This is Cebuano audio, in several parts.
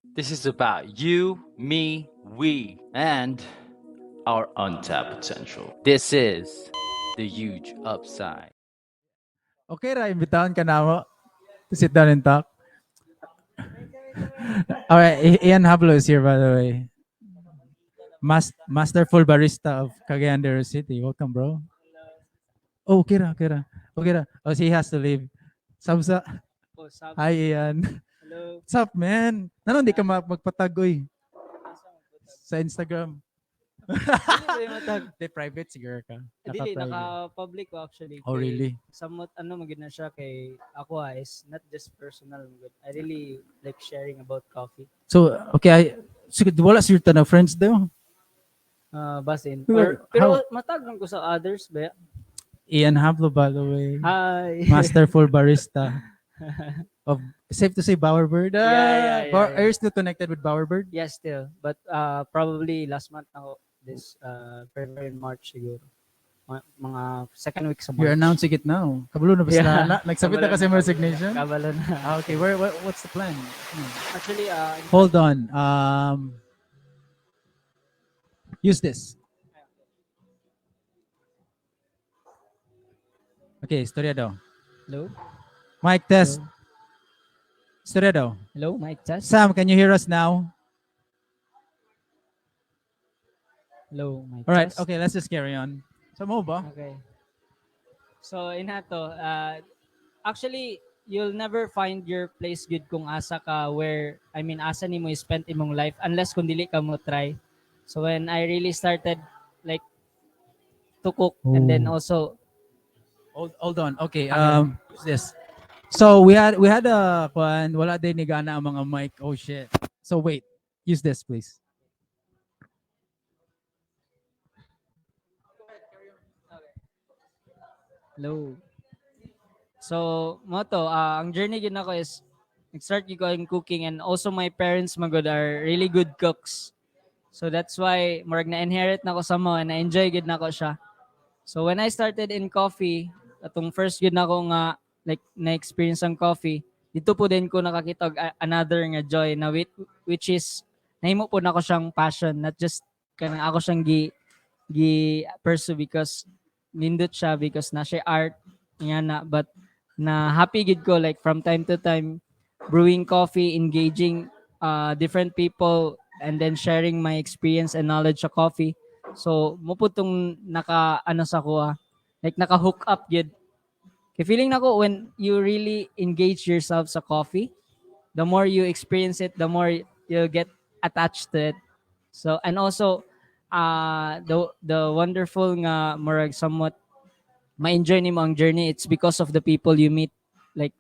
This is about you, me, we, and our untapped potential. This is the Huge Upside. Okay ra, imbitahan ka namo to sit down and talk. All right, Ian Hablo is here, by the way. Masterful barista of Cagayan de Oro City. Welcome, bro. Oh, okay ra, okay ra. Okay ra. Oh, so he has to leave. Samsa. Oh, sab. Hi, Ian. Hello. What's up, man? Nganong di ka magpa-tag, oy? Asa mo? Sa Instagram. Dili ba yung matag? Di private siguro ka. Dili, Naka-private. Naka-public ko actually. Oh, Kay really? somewhat ano magid na siya kay ako ah, is not just personal but I really like sharing about coffee. So, okay, so, wala siguro ta na friends daw. Basin. Well, Or, pero matag lang ko sa others ba? Ian Hablo, by the way. Hi. Masterful barista of, safe to say, Bowerbird. Yeah. Are you still connected with Bowerbird? Yes, still. But probably last month ako this February and March siguro. Mga second week sa March. You're announcing it now. Kabalo na ba sila? Yeah. Na? Nagsabit na kasi mo resignation? Kabalo na. Ah, okay, what's the plan? Actually, Hold on. Use this. Okay, istorya daw. Hello? Mic test. Istorya daw. Hello, mic test. Sam, can you hear us now? Hello, mic All right, test. Okay, let's just carry on. Sa mo ba? Okay. So, inato, actually, you'll never find your place good kung asa ka where, I mean, asa nimo spend imong life unless kung dili ka mo try. So, when I really started, like, to cook and then Oh. also, Hold on. Okay, Okay. This. So we had a kwan, wala din ni gana ang mga mic. Oh shit. So wait, use this, please. Hello. So, mo to, ang journey gid nako is nag-start gyud ko in cooking and also my parents magod are really good cooks. So that's why murag na-inherit nako sa mo and na-enjoy gid nako siya. So when I started in coffee, atong first gid nako nga like na-experience ang coffee, dito po din ko nakakita og another nga joy na which is nahimo po nako siyang passion, not just kanang ako siyang gi pursue because nindot siya, because na siya art nga na, but na happy gid ko like from time to time brewing coffee, engaging different people and then sharing my experience and knowledge sa coffee. So mo po tong naka ano sa kuha, like naka hook up gid kay feeling nako when you really engage yourself sa coffee, the more you experience it, the more you get attached to it. So and also the wonderful nga murag somewhat ma-enjoy nimo ang journey, it's because of the people you meet like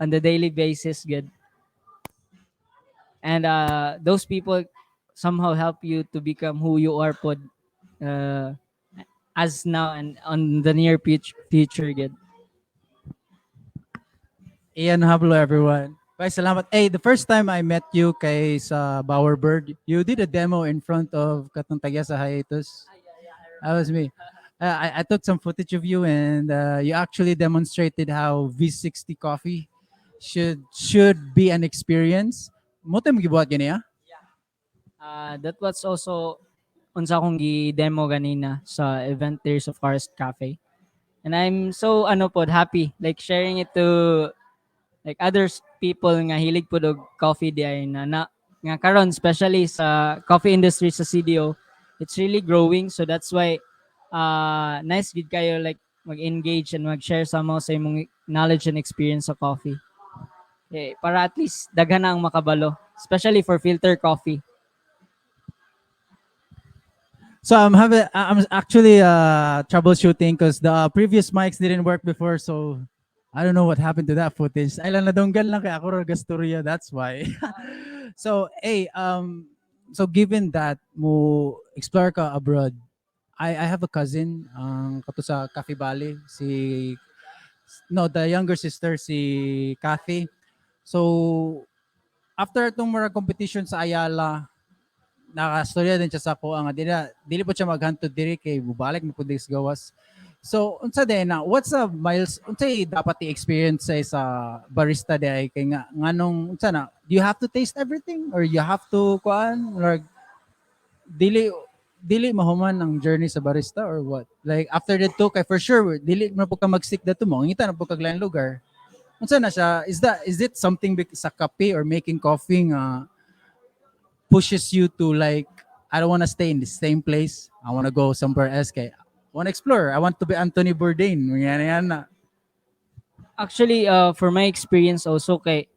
on the daily basis good, and those people somehow help you to become who you are pod as now and on the near future good. Ian Hablo, everyone. Bye, salamat. Hey, the first time I met you kay sa Bowerbird, you did a demo in front of katong tagya sa Hiatus. That was me. I took some footage of you and you actually demonstrated how V60 coffee should be an experience. Mo mo gibuhat gani ah? That was also unsa akong gi-demo ganina sa event Tears of Forest Cafe. And I'm so ano pod happy like sharing it to like others people nga hilig pod og coffee di ay na nga karon, especially sa coffee industry sa CDO, it's really growing. So that's why nice gid kayo like mag-engage and mag-share sa mo sa imong knowledge and experience sa coffee. Okay, para at least daghan na ang makabalo, especially for filter coffee. So I'm actually troubleshooting because the previous mics didn't work before, so I don't know what happened to that footage. Ay lang, nadunggan lang kay ako ra gastorya, that's why. So hey, so given that mo explore ka abroad, I have a cousin ang kato sa Cafe Bali, si, no, the younger sister, si Kathy. So after itong mga competition sa Ayala, nakastorya din siya sa ako nga dili dili po siya maghantod diri kay bubalik mo pud sa gawas. So unsa din na, what's a miles unsay dapat i-experience sa barista diay kay nga nganong unsa na, do you have to taste everything or you have to kuan or dili mahuman ang journey sa barista or what? Like after the two kay for sure dili mo po ka mag-stick dato mo ngita na po kag lain lugar. Unsa na siya? Is it something sa kape or making coffee nga pushes you to, like, "I don't want to stay in the same place. I want to go somewhere else kay I want to explore. I want to be Anthony Bourdain"? Yan yan na. Actually, for my experience also kay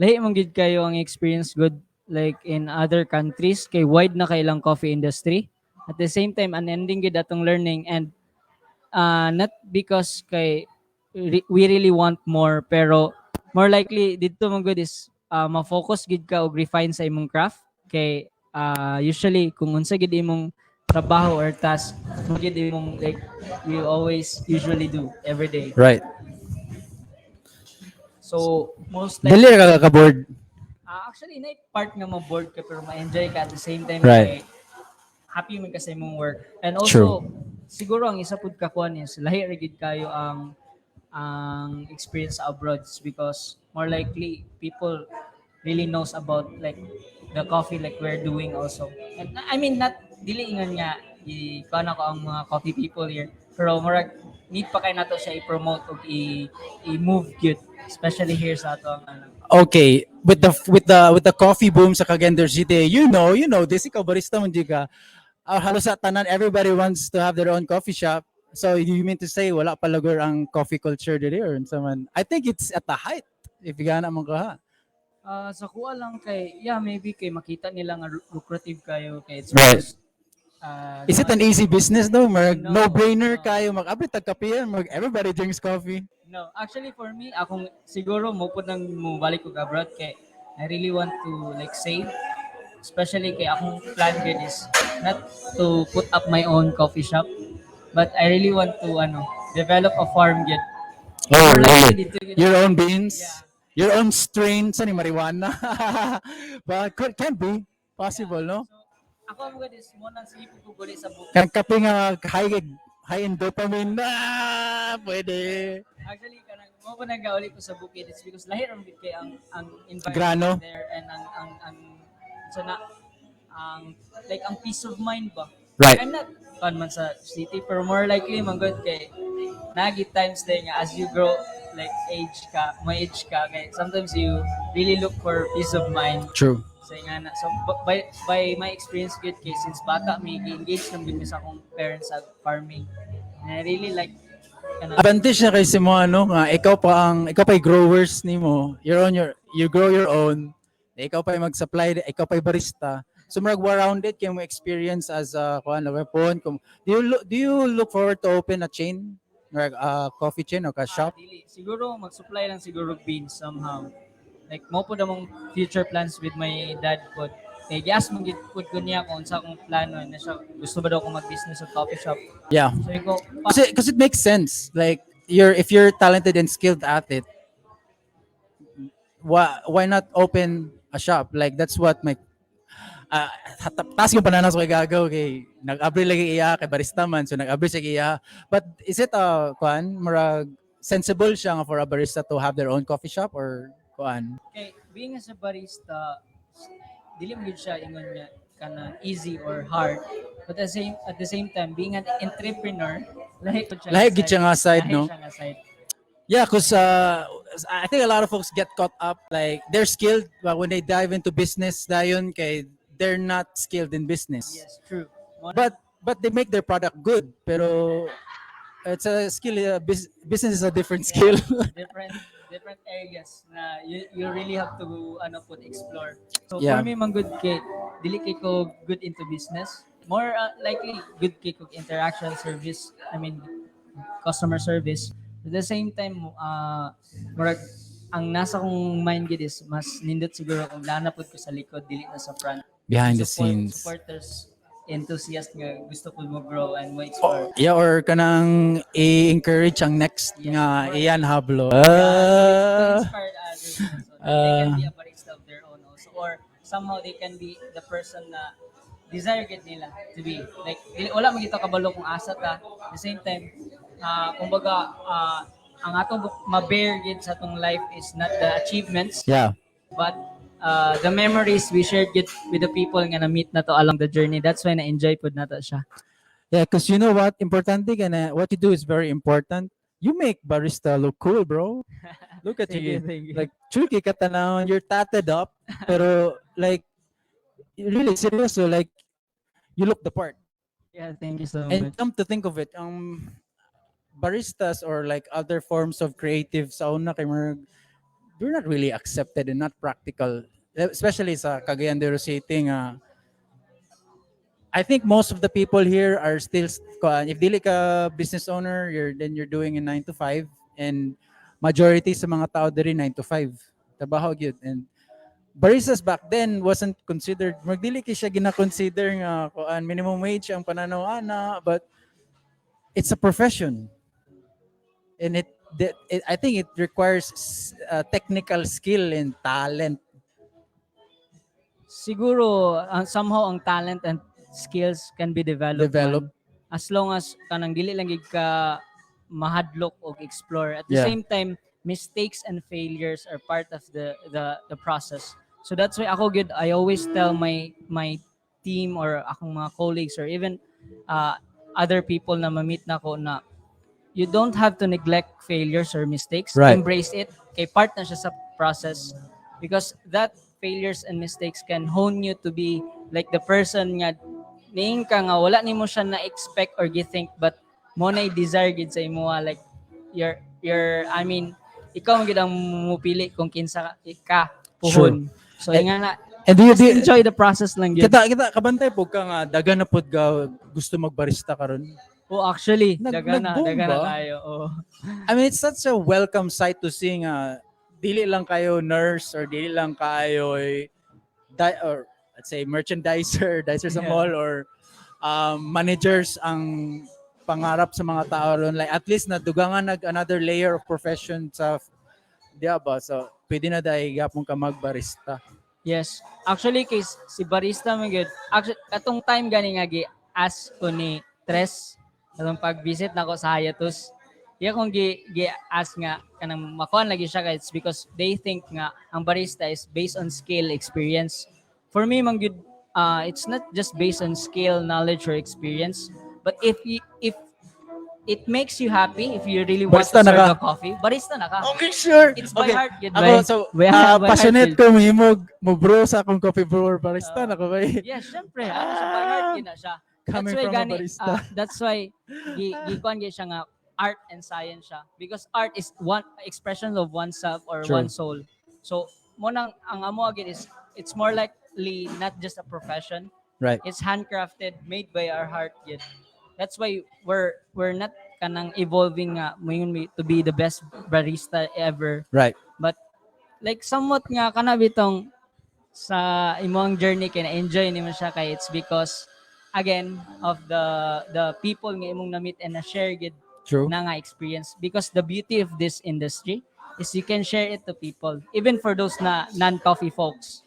lahi man gid kayo ang experience good like in other countries kay wide na kay ilang coffee industry. At the same time, unending gid atong learning and not because kay we really want more, pero more likely didto man gud is ma-focus gid ka og refine sa imong craft kay usually kung unsa gid imong trabaho or task mao gid imong like you always usually do every day. So most likely Dili ra ka bored? Actually, na part nga ma-bored ka pero ma-enjoy ka at the same time kay happy man ka sa imong work. And also, siguro ang isa pud ka kuan is lahi ra gid kayo ang experience sa abroad because more likely people really knows about like the coffee like we're doing also. And I mean, not dili ingon nga i kuan ako ang mga coffee people here, pero murag need pa kay nato siya i-promote ug i-move gyud, especially here sa ato ang ano. Okay, with the coffee boom sa Cagayan de Oro City, you know this, ikaw barista man jud ka. Halos sa tanan, everybody wants to have their own coffee shop. So you mean to say wala pa lagor ang coffee culture diri or unsa man? I think it's at the height if gana man ka ha. Ah, sa kuha lang kay, yeah, maybe kay makita nila nga lucrative kayo kay it's Is it an easy business though? Mag No, no-brainer no. kayo mag-abri tag kape yan, mag everybody drinks coffee. No, actually for me, akong siguro mo pud nang mobalik og abroad kay I really want to like save, especially kay akong plan gud is not to put up my own coffee shop, but I really want to ano, develop a farm gud. Oh, Or like, really? Dito gyud- Your own beans? Yeah. Your own strain sa ni marijuana. But could, can be possible, no? So, ako ang gud is mo nang sige pud ko guli sa bukid. Kanang kape nga high in dopamine na pwede. Actually, kanang mo pa nagauli ko sa bukid, it's because lahi ra gid kay ang environment Grano. There and ang so na ang like ang peace of mind ba. I'm not kan man sa city, pero more likely man gud kay nagi times din nga as you grow, like age ka, may age ka kay sometimes you really look for peace of mind. True. So nga na. So by my experience gud kay since bata mi gi-engage na gud mi sa akong parents sa farming. And I really like kanang Advantage na kay si mo ano nga ikaw pa yung growers nimo. You're on your you grow your own. Ikaw pa yung mag-supply, ikaw pa yung barista. So murag well-rounded kay mo experience as a kuan weapon. Kung do you look forward to open a chain? Murag a coffee chain or ka shop? Ah, dili. Siguro mag-supply lang siguro beans somehow. Like mo pud among future plans with my dad pod. Kay gi-ask mo gid pud ko niya kung unsa akong plano na siya, gusto ba daw ko mag-business sa coffee shop. So ko pa, Because it makes sense. Like you're if you're talented and skilled at it, why not open a shop? Like that's what my taas yung pananas ko kay gagaw kay nag-abri lagi iya kay barista man, so nag-abri siya iya. But is it a kuan, murag sensible siya nga for a barista to have their own coffee shop or kuan? Kay being as a barista, dili mo gid siya ingon nga kanang easy or hard. But at the same time, being an entrepreneur, lahi pud siya Lahi gid siya nga side, Lahi no? siya nga side. Yeah, because I think a lot of folks get caught up, like they're skilled, but when they dive into business, dayon kay they're not skilled in business. Yes, true. But they make their product good, pero it's a skill. Business is a different skill. Different areas na you really have to ano put explore. So for me man good kay dili kay ko good into business. More likely good kay ko interaction service, I mean customer service. At the same time, murag ang nasa kong mind gid is mas nindot siguro kung lana pud ko sa likod, dili na sa front. Behind the Support, scenes. Supporters, enthusiast nga gusto ko mo grow and mo explore. Yeah, or kanang i-encourage ang next nga Ian Hablo. Yeah, to inspire others also. They can be a barista of their own also. Or somehow they can be the person na desire gid nila to be. Like, dili, wala man kita kabalo kung asa ta. At the same time, Kumbaga, ang atong ma-bear gid sa atong life is not the achievements but the memories we shared gid with the people nga na-meet nato along the journey. That's why na-enjoy pud nato siya. Yeah, because you know what? Importante ka na what you do is very important. You make barista look cool, bro. Look at Thank you, you. Thank you. Like, tricky ka tanawon, you're tatted up, pero like, really seryoso, like, you look the part. Yeah, thank you so And much. Come to think of it, baristas or like other forms of creative sa una kay murag, they're not really accepted and not practical, especially sa Cagayan de Oro City nga I think most of the people here are still kuan, if dili ka business owner, you're then you're doing a 9 to 5, and majority sa mga tao diri 9 to 5 trabaho gyud. And baristas back then wasn't considered, murag dili kay siya gina-consider nga kuan, minimum wage ang pananaw ana, but it's a profession and it I think it requires technical skill and talent. Siguro somehow ang talent and skills can be developed Develop. Man. As long as kanang dili lang gid ka mahadlok og explore. At the same time, mistakes and failures are part of the process. So that's why ako gud, I always tell my team or akong mga colleagues or even other people na ma-meet nako na you don't have to neglect failures or mistakes. Embrace it kay part na siya sa process, because that failures and mistakes can hone you to be like the person nga niing ka nga wala nimo siya na-expect or gi-think, but mo na desire gid sa imo, like your, I mean, ikaw man gid ang mupili kung kinsa ka puhon. So nga na And do you, just do you- enjoy the process lang gyud. Kita kabantay po ka nga dagan na pud ka gusto magbarista karon? Oh, actually, daga na, nag-boom daga na ba? Kayo. Oh. I mean, it's such a welcome sight to see nga dili lang kayo nurse or dili lang kayo or let's say merchandiser, dicer sa mall or managers ang pangarap sa mga tao ron. Like, at least nadugangan nag another layer of profession sa diya ba? So pwede na dahil gapon ka magbarista. Yes. Actually, kay si barista man gyud. Actually, katong time gani nga gi ask ko ni Tres atong pag-visit nako sa Hiatus. Iya kong gi ask nga kanang makuan lagi siya kay it's because they think nga ang barista is based on skill, experience. For me man gyud, it's not just based on skill, knowledge or experience, but if it makes you happy, if you really want Barista to na serve ka. A coffee, barista na ka. Okay, sure. It's by heart gyud. Ako, Bay. so, By heart passionate gyud. Ko mahimog mo brew sa akong coffee brewer, barista na ko ba? Yes, syempre. Ano siya, by heart yun na siya. Coming That's why from a gani, barista. That's why gi gikuan gyud siya nga art and science siya, because art is one expression of oneself or True. One soul. So mo nang ang amo again is it's more likely not just a profession. It's handcrafted, made by our heart yun. That's why we're not kanang evolving nga moingon mi to be the best barista ever. But like somewhat nga kana bitong sa imong journey kay na-enjoy nimo siya kay it's because again of the people nga imong na-meet and na-share gid True. Na nga experience, because the beauty of this industry is you can share it to people, even for those na non-coffee folks,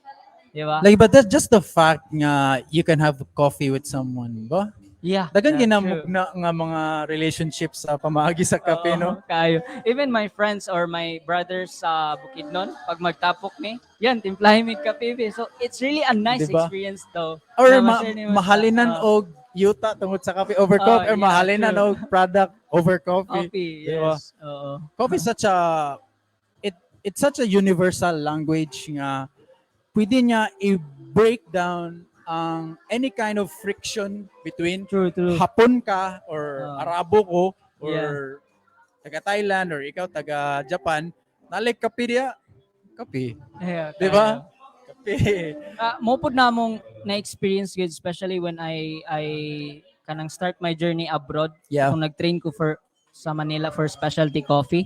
di ba? Like, but that's just the fact nga you can have coffee with someone, ba? Yeah. Dagan True. Ginamugna nga mga relationships sa pamaagi sa kape, no? Oo, kayo. Even my friends or my brothers sa Bukidnon, pag magtapok ni, yan, timplahin mi kape be. So, it's really a nice Diba? Experience though. Or Na ma-share nimo siya. Mahalinan og yuta tungod sa kape over Oh, coffee, or yeah, mahalinan true. Og product over coffee. Coffee, Diba? Yes. Oo. Coffee is such a it's such a universal language nga pwede niya i-break down ang any kind of friction between True, true. Hapon ka or Arabo ko or taga Thailand or ikaw taga Japan, nalik kape diya, kape. Yeah, Di ba? Kape. Mo pud na mong na-experience gud, especially when I kanang start my journey abroad, kung nag-train ko for sa Manila for specialty coffee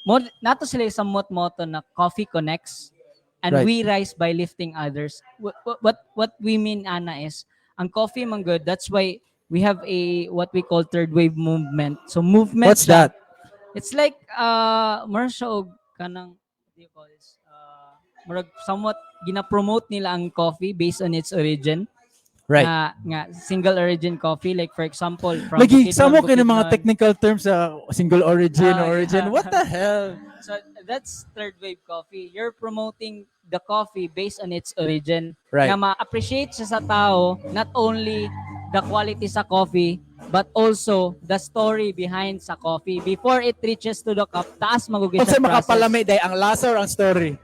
mo, nato sila somewhat motto na "Coffee connects and we rise by lifting others." What we mean ana is ang coffee man good, that's why we have a what we call third wave movement. So movement What's siya. That? It's like more siya og kanang, what do you call this? Murag somewhat gina-promote nila ang coffee based on its origin. Nga single origin coffee, like for example from Lagi Bukidnon, samo kay ng mga Bukidnon. Technical terms sa single origin, Ah, origin. yeah. What the hell? So that's third wave coffee. You're promoting the coffee based on its origin. Nga ma-appreciate siya sa tao, not only the quality sa coffee, but also the story behind sa coffee. Before it reaches to the cup, taas man gud Unsa siya process. Makapalami day, ang lasa or ang story?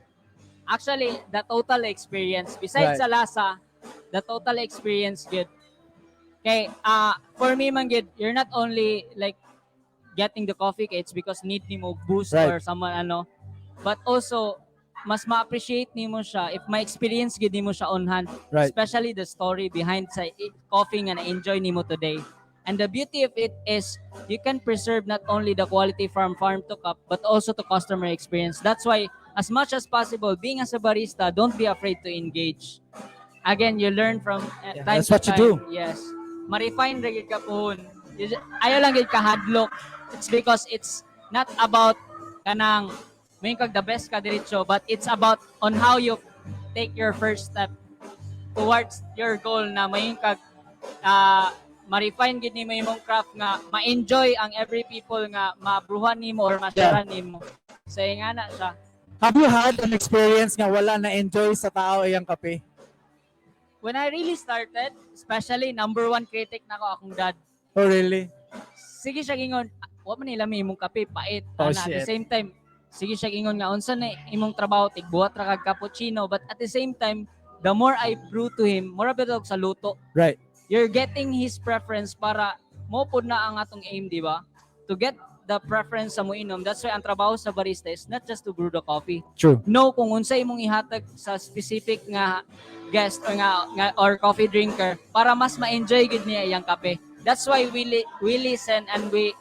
Actually, the total experience. Besides sa lasa, the total experience good. Kay for me man gud, you're not only like getting the coffee kay it's because need nimo boost or someone ano, but also mas ma-appreciate nimo siya if ma-experience gid nimo siya on hand, especially the story behind sa coffee nga na-enjoy nimo today. And the beauty of it is you can preserve not only the quality from farm to cup but also to customer experience. That's why as much as possible, being as a barista, don't be afraid to engage. Again, you learn from Yeah, time that's to what you time. Do. Yes. Ma-refine ra gyud ka puhon. Ayaw lang gyud ka hadlok. It's because it's not about kanang may kag the best ka diretso, but it's about on how you take your first step towards your goal na may kag ma-refine gid nimo imong craft nga ma-enjoy ang every people nga mabruhan nimo or ma-share nimo. So nga na siya. Have you had an experience nga wala na enjoy sa tao iyang kape? When I really started, especially number one critic nako akong dad. Oh, really? Sige siya ingon, "Ah, wa man nila imong kape, pait." Oh, Ana, at the shit. Same time, sige siya ingon nga unsa na imong trabaho, tigbuhat ra kag cappuccino, but at the same time, the more I brew to him, more ba sa luto. You're getting his preference para mo pud na ang atong aim, di ba? To get the preference sa moinom. That's why ang trabaho sa barista is not just to brew the coffee. True. Know kung unsa imong ihatag sa specific nga guest or nga or coffee drinker para mas ma-enjoy gid niya iyang kape. That's why we listen and we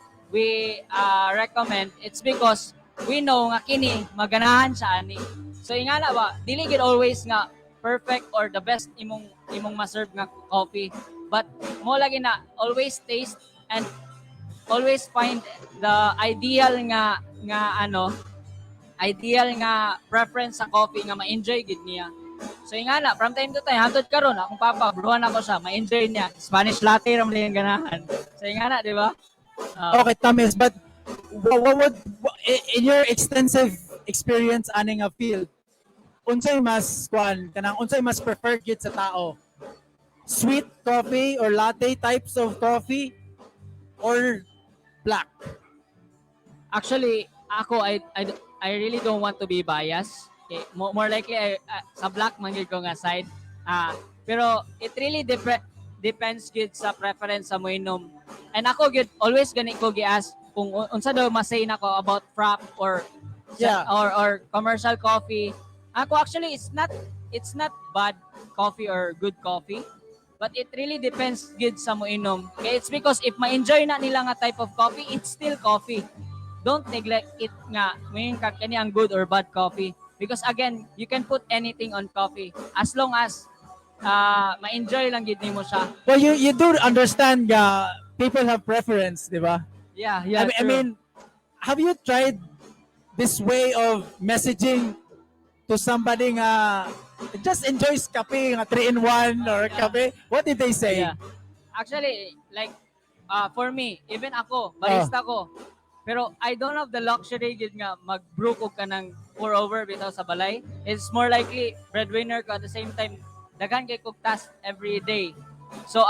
recommend. It's because we know nga kini maganahan siya ani. So ingana ba, dili gid always nga perfect or the best imong ma-serve nga coffee, but mo lagi na always taste and always find the ideal nga ano, ideal nga preference sa coffee nga ma-enjoy gid niya. So ingana, from time to time, hantod karon akong papa, bruhan ako siya, ma-enjoy niya. Spanish latte ra man yung ganahan. So ingana, di ba? Ah. Okay, Tamis, but what would in your extensive experience ani nga field, unsay mas kuan kanang unsay mas preferred gid sa tao? Sweet coffee or latte types of coffee or black? Actually, ako, I really don't want to be biased. Okay, more likely sa black man gyud ko nga side. Ah, pero it really depends gyud sa preference sa moinom. And ako gyud always gani ko gi-ask kung unsa daw masay nako about frap or or commercial coffee. Ako actually, it's not bad coffee or good coffee. But it really depends gyud sa moinom. Kay it's because if ma-enjoy na nila nga type of coffee, it's still coffee. Don't neglect it nga ngayon ka kani ang good or bad coffee, because again, you can put anything on coffee as long as ma-enjoy lang gid nimo siya. Well, you do understand nga people have preference, di ba? Yeah. I mean, have you tried this way of messaging to somebody nga just enjoys kape nga 3 in 1 or kape? What did they say? Yeah. Actually, like for me, even ako, barista ko, pero I don't have the luxury gid nga mag-brew ko kanang pour over bitaw sa balay. It's more likely breadwinner ko, at the same time daghan kay kog task every day. So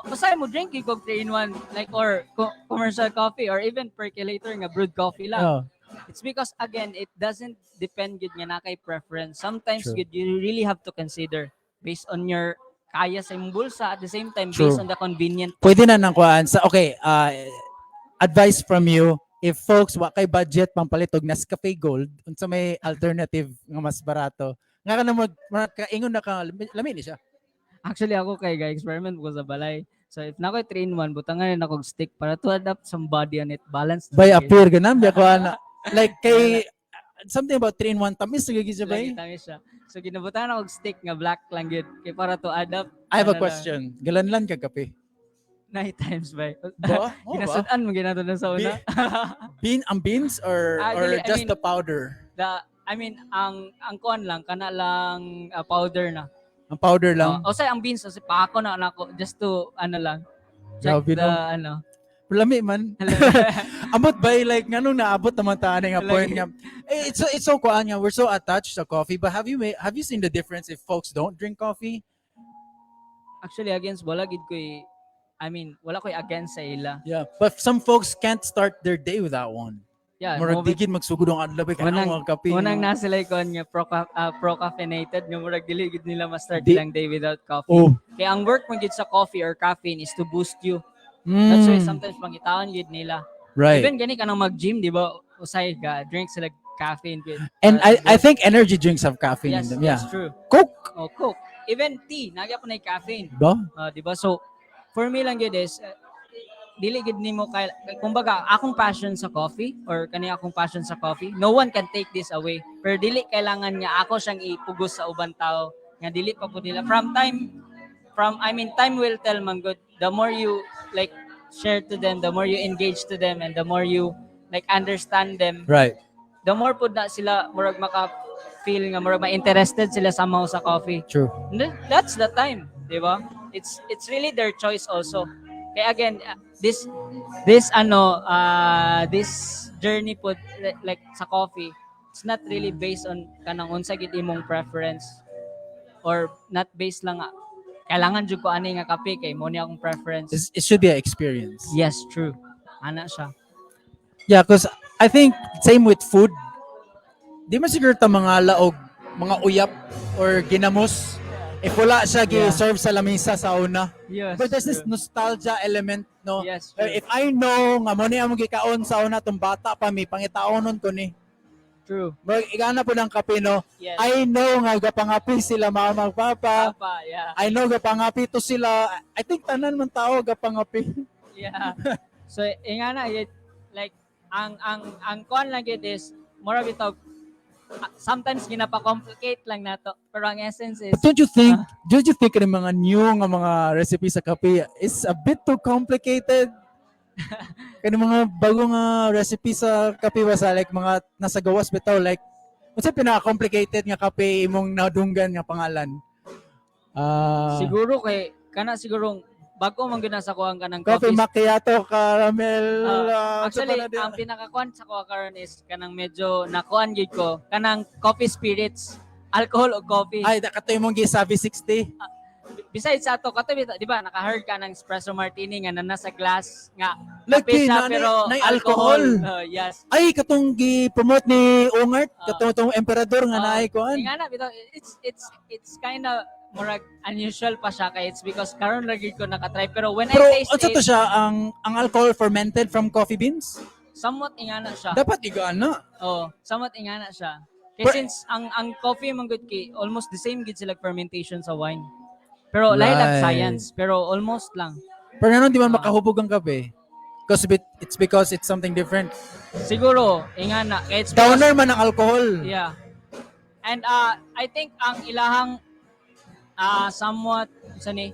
basta mo drink gyud kog 3 in 1 like or commercial coffee or even percolator nga brewed coffee lang. It's because again, it doesn't depend gid nga na kay preference. Sometimes True. Gid you really have to consider based on your kaya sa imong bulsa, at the same time True. Based on the convenient. Pwede na nang kuan sa, okay, advice from you if folks wa kay budget pampalit og Nescafe Gold, unsa may alternative nga mas barato nga kana mag makaingon na ka lami ni siya? Actually, ako kay ga experiment ko sa balay. So if na ko 3 in 1, butangan na akong stick para to adapt some body on it, balance na By gyud. Appear ganun ba ko ana, like kay something about 3 in 1 tamis lagi siya Lagi bay. Tamis siya. So ginabutangan ako og stick nga black lang gyud kay para to adapt. I have a ano lang. Question, galanlan ka kape? Nine times bay. Ba? Oh, ba? Ginasud-an mo ginato na sa una. Bean ang beans or Ah, or dili, I just mean, the powder? The I mean, ang kuan lang kana lang powder na. Ang powder lang. Oh, o sa ang beans kasi paako na nako just to ano lang. Check Grabe, the no? ano. Lami man. Amot by like nganong naabot naman ta ani nga point nga. Eh, it's so kuan nga we're so attached sa coffee, but have you seen the difference if folks don't drink coffee? Actually, against wala gid ko, I mean, wala ko'y against sa ila. Yeah, but some folks can't start their day without one. Yeah, Murag mo di gid magsugod ang adlaw kay Unang- mga kape. Unang na sila kon nga pro caffeinated nga murag dili gid nila ma-start Di- ilang day without coffee. Oh. Kaya ang work man gid sa coffee or caffeine is to boost you. That's why sometimes pangitaon gid nila. Even gani kanang mag-gym, di ba? Usay ka, drink sila caffeine gid. And I think energy drinks have caffeine Yes, in them. Yeah. that's true. Coke. Oh, Coke. Even tea, nagya po na caffeine. Ba? Di ba? So, for me lang gid is, dili gid nimo kay kumbaga akong passion sa coffee or kani akong passion sa coffee, no one can take this away, pero dili kailangan nga ako siyang ipugos sa uban tao nga dili pa pud nila from time from I mean, time will tell man gud. The more you like share to them, the more you engage to them, and the more you like understand them, the more pud na sila murag maka feel nga murag ma-interested sila somehow sa coffee. True. And then, that's the time, di ba? It's really their choice also. Kaya again, this ano this journey po like sa coffee, it's not really based on kanang unsa gid imong preference or not based lang nga kailangan jud ko ani nga kape kay mo ni akong preference. It should be an experience. Yes, true. Ana siya. Yeah, because I think same with food. Di man siguro ta mga laog, mga uyap or ginamos if wala siya gi-serve sa lamisa sa una. Yes. But there's this nostalgia element, no? Yes, true. If I know nga mo ni among gikaon sa una tong bata pa mi, pangitaonon ko ni. True. Murag igana po ng kape, no? Yes. I know nga gapangapi sila mama, papa. Papa, yeah. I know gapangapi to sila. I think tanan man tao gapangapi. Yeah. So, nga na, it, like, ang kuan lang gid is, more of ito, sometimes ginapa-complicate lang nato. Pero ang essence is, But don't you think yung mga new nga mga recipe sa kape is a bit too complicated? Kani mga bago nga recipe sa kape ba sa like mga nasa gawas bitaw, like unsa pinaka-complicated nga kape imong nadunggan nga pangalan? Ah, Siguro kay, kana siguro, bago man gyud na sa kuan kanang coffee coffee. Macchiato, caramel. Actually, unsa pa na di- ang pinakakuan sa kuha karon is kanang medyo nakuan gyud ko, kanang coffee spirits, alcohol o coffee. Ay, kato imong gisabi 60. Besides sa ato kato, di ba naka-heard ka ng espresso martini nga na nasa glass nga Lagi, kape siya na, pero na, alcohol. Yes. Ay, katong gi-promote ni Ungart, katong tong emperador nga naay kuan. Nga na bitaw, it's kind of murag unusual pa siya kay it's because karon lagi ko nakatry, pero when Pero I taste unsa it, to siya, ang alcohol fermented from coffee beans? Somewhat ingana siya. Dapat igana. Oh, somewhat ingana siya. Kay since ang coffee man gud kay almost the same gid sila fermentation sa wine. Pero lahi lang science, pero almost lang. Pero ano, di man makahubog ang kape? Because it's because it's something different. Siguro ingana kay it's because- Downer man ang alcohol. Yeah. And I think ang ilahang somewhat sa ni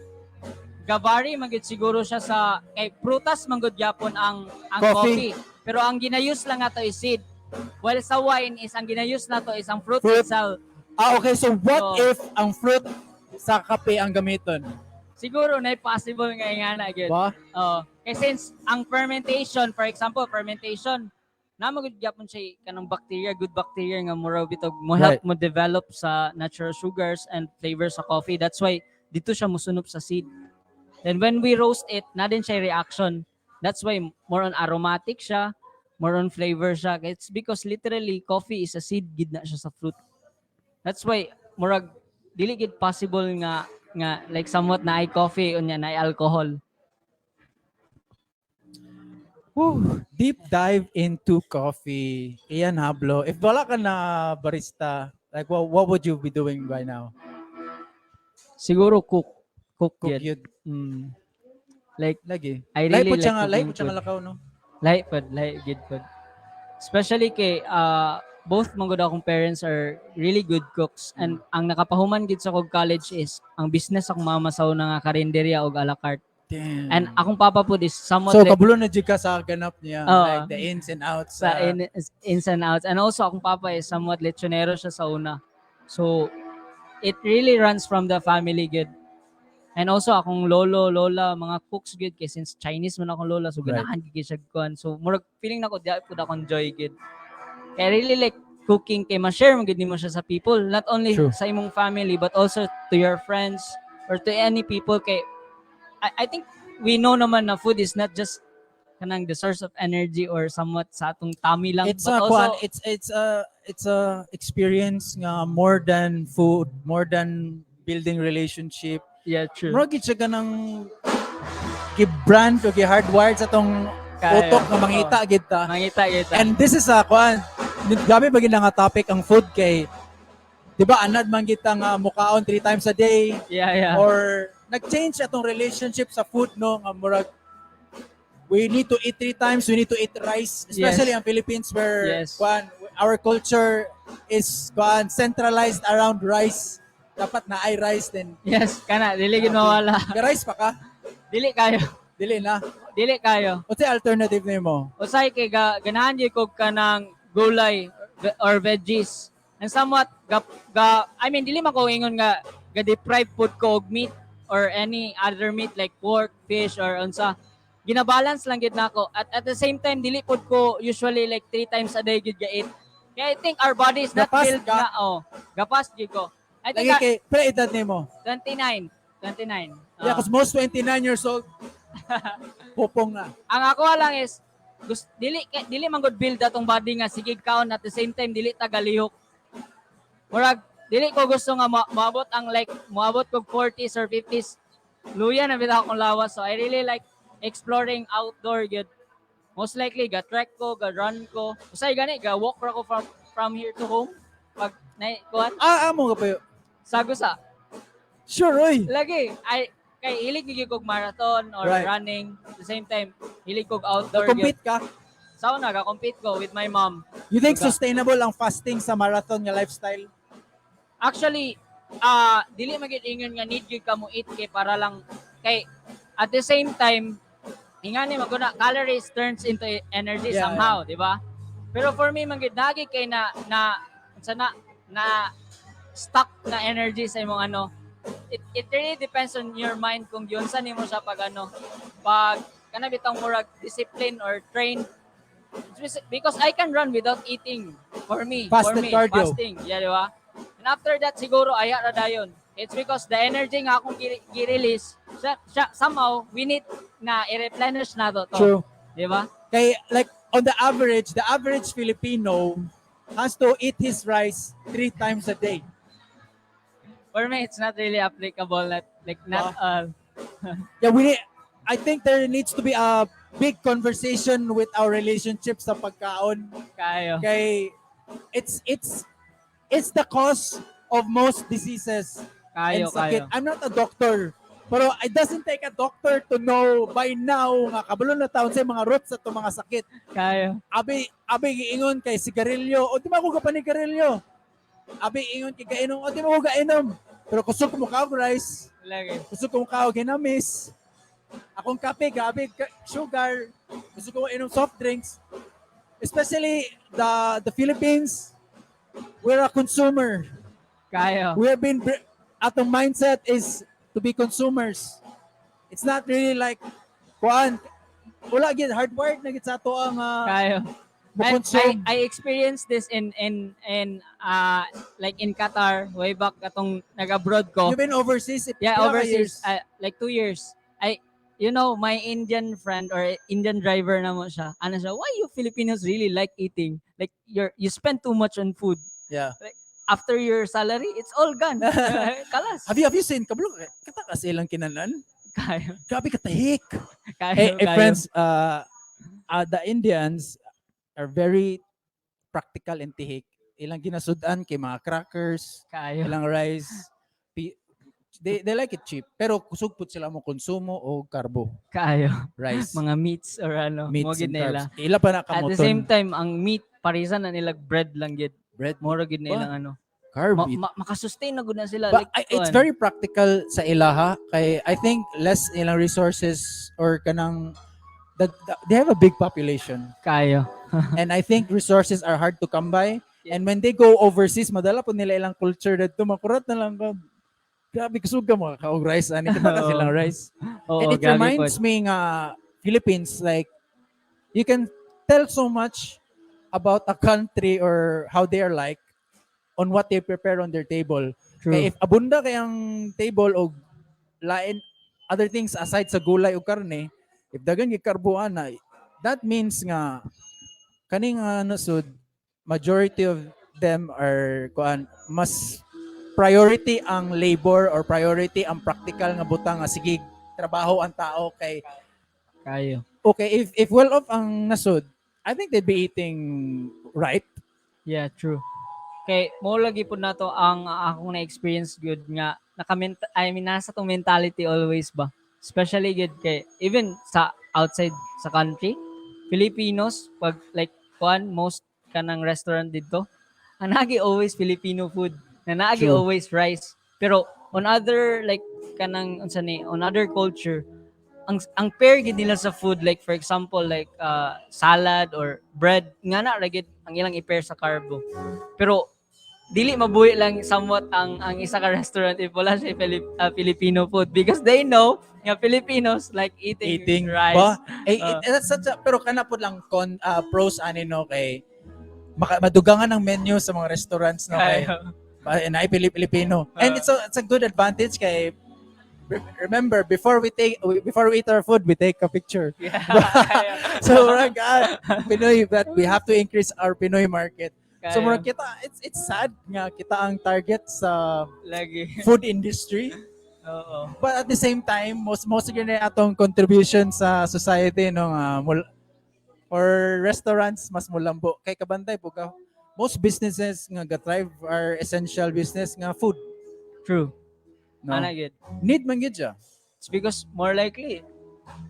Gavari man gud siguro siya sa kay prutas man gud gyapon ang Coffee. coffee. Pero ang ginayuse lang ato is seed. While sa wine is ang ginayuse nato is ang fruit, Fruit. Itself. Ah, okay. So what So- if ang fruit sa kape ang gamiton? Siguro na possible nga ingana gyud. Ba? Oh, kay since ang fermentation, for example, fermentation, na magud gyapon siya kanang bacteria, good bacteria nga mura bitog mo help mo develop sa natural sugars and flavor sa coffee. That's why dito siya musunop sa seed. Then when we roast it, na din siya reaction. That's why more on aromatic siya, more on flavor siya. It's because literally coffee is a seed gid na siya sa fruit. That's why murag dili gid possible nga like somewhat na ay coffee unya na ay alcohol. Whew, deep dive into coffee. Ian Hablo, if wala ka na barista, like what would you be doing right now? Siguro cook. Cook, Cook yun. Yun. Like, Lagi. I Lahi really po like siya nga, lahi cooking po siya nga food. lakaw, no? Lahi pod, lahi gid pod. Especially kay both man gud akong parents are really good cooks and ang nakapahuman gid sa kog college is ang business akong mama sa una nga karinderya og a la carte. Damn. And akong papa pod is somewhat So, like, kabulo na jud ka sa ganap niya. Oo. Like the ins and outs. Sa ins and outs. And also akong papa is somewhat lechonero siya sa una. So It really runs from the family gud. And also akong lolo, lola, mga cooks gud kay since Chinese man akong lola, so ganahan gid siya kuan. So murag feeling nako diha pud akong joy gud. Kaya I really like cooking kay ma-share man gud nimo siya sa people, not only True. Sa imong family but also to your friends or to any people kay I think we know naman na food is not just kanang the source of energy or somewhat sa atong tummy lang It's but a also kuan, it's a experience nga more than food, more than building relationship. Yeah, true. Murag gid siya kanang gi-brand o gi-hardwired sa atong Kaya. Utok nga mangita gid ta. Mangita kita. And this is a kuan, grabe ba gid nga topic ang food kay 'di ba anad man kita nga mukaon three times a day or nag-change atong relationship sa food, no, nga murag we need to eat three times, we need to eat rice, especially in Philippines where kuan, our culture is kuan, centralized around rice. Dapat na ay rice then. Yes, kana dili gid mawala. Ga rice pa ka? Dili kayo. Dili na. Dili kayo. Unsay alternative nimo? Usay kay ga, ganahan gyud ko kanang gulay or veggies. And somewhat ga, I mean, dili man ko ingon nga ga deprive pud ko og meat or any other meat like pork, fish or unsa. Ginabalance lang gid nako. At the same time, dili pud ko usually like three times a day gid ga eat. Kaya I think our body is not Ga-fast built ka? Na oh. Ga-fast gid ko. I think Lagi kay pila edad nimo? 29. 29. Yeah, Ah. 'cause most 29 years old pupong na. Ang ako lang is dili dili man gud build atong body nga sige kaon, at the same time dili ta galihok. Murag dili ko gusto nga moabot ang like moabot kog 40s or 50s, luya na bitaw akong lawas. So I really like exploring outdoor gyud. Most likely ga trek ko, ga run ko. Usay gani ga walk ra ko from here to home pag na kuan. Ah, amo ka pa yun. Sagusa. Sure, oy. Lagi ay kay hilig gyud kog marathon or running. At the same time, hilig kog outdoor gyud. Compete ka? Sa una, ga-compete ko with my mom. You think Diba? Sustainable ang fasting sa marathon nga lifestyle? Actually, dili man gyud ingon nga need gyud ka mo eat kay para lang kay at the same time ingani man guna, calories turns into energy somehow, di ba? Pero for me man gyud nagi kay na na unsa na na stuck na energy sa imong ano. It really depends on your mind kung giunsa nimo siya pag ano, pag kana bitang murag discipline or train, because I can run without eating for me. For Fasted me, cardio. Fasting, yeah, di ba? And after that, siguro aya ra dayon. It's because the energy nga akong gi-release siya, somehow we need na i-replenish na to. True. Di ba? Kay like on the average Filipino has to eat his rice three times a day. For me, it's not really applicable. Not, like, not all. Yeah, we need, I think there needs to be a big conversation with our relationship sa pagkaon. Kayo. Kay it's the cause of most diseases and Kayo, sakit. kayo. I'm not a doctor. Pero it doesn't take a doctor to know by now nga kabalo na taon sa mga roots sa mga sakit. Kayo. Abi abi giingon kay sigarilyo o di man ko gapanigarilyo. Abi ingon kay gainom o di man ko gainom. Pero kusog ko mokaog rice, Lagi. Kusog ko mokaog ginamis. Akong kape gabi sugar, gusto ko inom soft drinks. Especially the Philippines, we're a consumer. Kayo. We have been atong mindset is to be consumers. It's not really like kuan, wala gid hardwired na gid sa ato ang Kayo. I, mo-consume. I experienced this in like in Qatar way back atong nag-abroad ko. You've been overseas? Yeah, Pila ka overseas years? Like 2 years. I my Indian friend or Indian driver na mo siya. Ano siya, "Why you Filipinos really like eating? Like you spend too much on food. After your salary, it's all gone. Kalas." Have you seen kabalo kata kasi ilang kinanan? Kayo. Grabe katahik. Kayo, Hey, hey kayo. Friends, the Indians are very practical and tihik. Ilang ginasudan kay mga crackers, Kayo. Ilang rice. They like it cheap. Pero kusog pud sila mo konsumo o carbo, Kayo. Rice, Mga meats or ano, meats mo gid and nila. carbs. Ila pa na At the same kamoton. time, ang meat, parisan na nila, bread lang gid. Bread, Mora gid na Ba? ilang ano. Carb. Makasustain na gud na sila. But Like, it's kuan. Very practical sa ilaha kay I think less ilang resources or kanang that they have a big population Kayo. And I think resources are hard to come by. And when they go overseas, madala po nila ilang culture didto, makurat na lang ko. Grabe kusog ka mga kaog rice ani kita ka Oo. Silang rice. Oo, And it grabe reminds pod. Me nga Philippines, like, you can tell so much about a country or how they are like on what they prepare on their table. True. Kay if abunda kayang table og lain other things aside sa gulay o karne, if daghan gyud karbo ana, that means nga kaning ano sud, majority of them are kuan, mas priority ang labor or priority ang practical nga butang nga sige trabaho ang tao kay Kayo. Okay, if well off ang nasod, I think they'd be eating right. Yeah, true. Kay mo lagi pud nato ang akong na-experience good nga naka I mean, nasa tong mentality always ba. Especially good kay even sa outside sa country, Filipinos pag like kuan, most kanang restaurant dito, ang nagi always Filipino food, na naagi True. Always rice. Pero on other, like kanang unsa ni, on other culture, ang pair gid nila sa food, like for example, like salad or bread nga na ra gid ang ilang i-pair sa carbo, pero dili mabuhi lang somewhat ang isa ka restaurant if wala siya Filipino food because they know nga Filipinos like eating, Eating rice. Ba? Eh, that's such a, pero kana pud lang con pros ani, no, kay maka, madugangan ang menu sa mga restaurants, no, kay Kayo. Na Pilipino. And it's a good advantage kay remember, before we eat our food, we take a picture. So murag Pinoy, that we have to increase our Pinoy market. So Kayo. Murag kita, it's sad nga kita ang target sa Lagi. Food industry. Oo. But at the same time, most gyud na atong contribution sa society, no, nga for restaurants mas mulambo kay kabantay po ka, most businesses nga ga-thrive are essential business nga food, True. no? Ana gyud. Need man gyud siya. It's because more likely,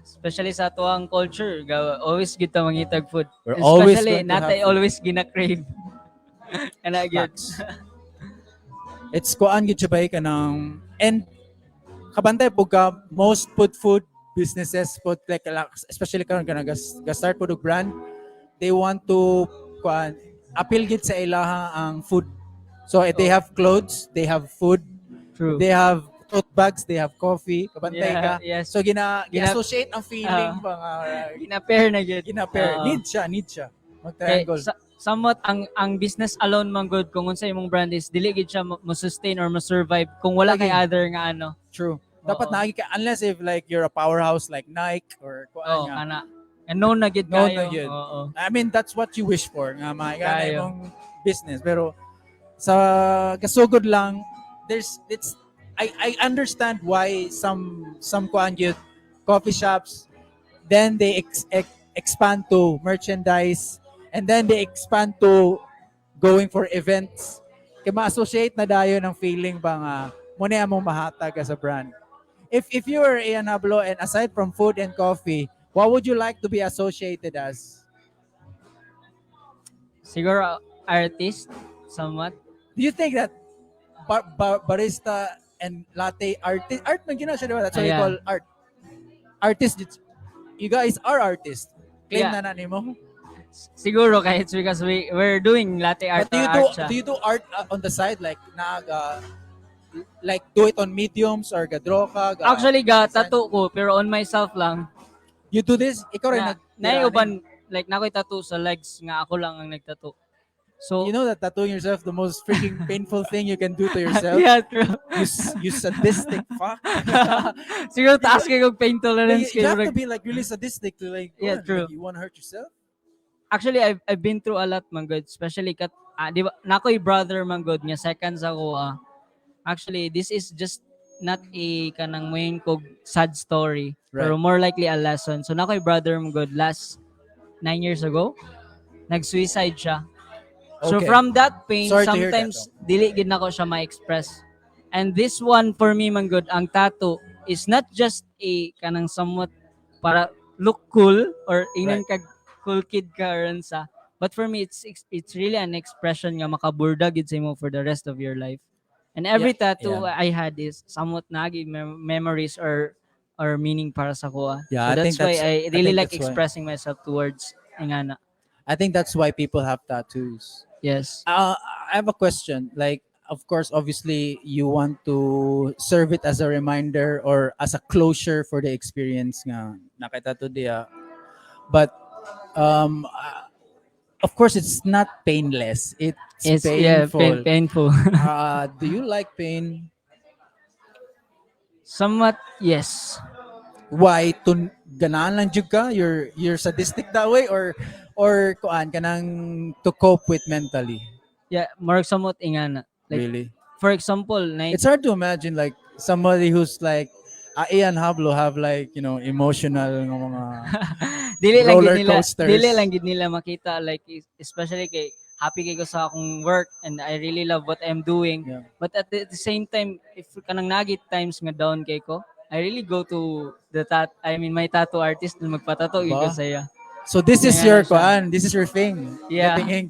especially sa atuang culture, always gid ta mangitag food. We're always Especially going to have natay food. Always gina-crave. Ana gyud. Facts. It's kuan gyud siya ba kanang, and kabantay po ka, most put food businesses put like, especially karon kanang gas start pud og brand, they want to kuan, appeal gid sa ilaha ang food. So if they have clothes, they have food. True. They have tote bags, they have coffee, kabantay ka. So gina associate ang feeling pa nga Gina-pair na gyud. Gina-pair. Oo. Need siya, need siya. Mag Kay, triangle. Somewhat ang business alone man good, kung unsa imong brand is, dili gid siya mo sustain or mo survive kung wala kay Lagi. Other nga ano. True. Dapat Oo. Naagi ka unless if like you're a powerhouse like Nike or kuan Oo, nga. kana. And known na gid Known kayo. na gyud. Oo. I mean, that's what you wish for nga maigana Kayo. Imong business. Pero sa kasugod lang, there's it's I understand why some kuan gyud, coffee shops, then they expand to merchandise and then they expand to going for events. Kay ma-associate na dayon ng feeling ba nga mo na among mahatag as a brand. If you were Ian Hablo, and aside from food and coffee, what would you like to be associated as? Siguro artist somewhat. Do you think that barista and latte artist, art man gina siya, di ba? That's what you Yeah. call art. Artist, you guys are artists. Claim na nimo. Siguro kahit it's because we're doing latte art But do you or do art siya. Do you do art on the side, like nag like do it on mediums or ga-draw ka? Actually ga design? Tattoo ko pero on myself lang. You do this? Ikaw rin Na, nag na uban, like nakoy tattoo sa legs nga ako lang ang nagtattoo. So You know that tattooing yourself, the most freaking painful thing you can do to yourself? Yeah, true. You sadistic fuck. Siguro taas kay kog pain tolerance You kay have to murag- be like really sadistic to like Yeah, go on, true. like, you want to hurt yourself? Actually, I've been through a lot man gud, especially kat di ba nakoy brother man gud nga seconds ako ah. Actually, this is just not a kanang moingon kog sad story, pero more likely a lesson. So nakoy brother man gud, last 9 years ago, nag-suicide siya. So from that pain, Sorry to hear that. Sometimes dili gid nako siya ma-express. And this one for me man gud, ang tattoo is not just a kanang somewhat para look cool or ingnan kag cool kid ka or unsa. But for me, it's really an expression nga makaburda gid sa imo for the rest of your life. And every tattoo I had is somewhat nagi memories or meaning para sa kuha. Yeah, So I that's think why I I really think like that's why. Expressing myself towards ingana. I think that's why people have tattoos. Yes. I have a question. Like, of course, obviously, you want to serve it as a reminder or as a closure for the experience nga nakita to diya. But, of course, it's not painless. It's It's, yeah, painful. Painful. Do you like pain? Somewhat, yes. Why? Tun ganahan lang jud ka? You're sadistic that way or kuan kanang to cope with mentally? Yeah, more somewhat ingana. Like, Really? for example, na It's hard to imagine like somebody who's like Ian Hablo have like emotional nga mga dili lang gid roller nila coasters. Dili lang gid nila makita, like especially kay happy kay ko sa akong work and I really love what I'm doing. But at the same time, if kanang naa gyud times nga down kay ko, I really go to the tat I mean, my tattoo artist na magpatato gyud ko Ba? sa iya. So this is Kaya your na siya. Kuan, this is your thing. Yeah. Getting ink.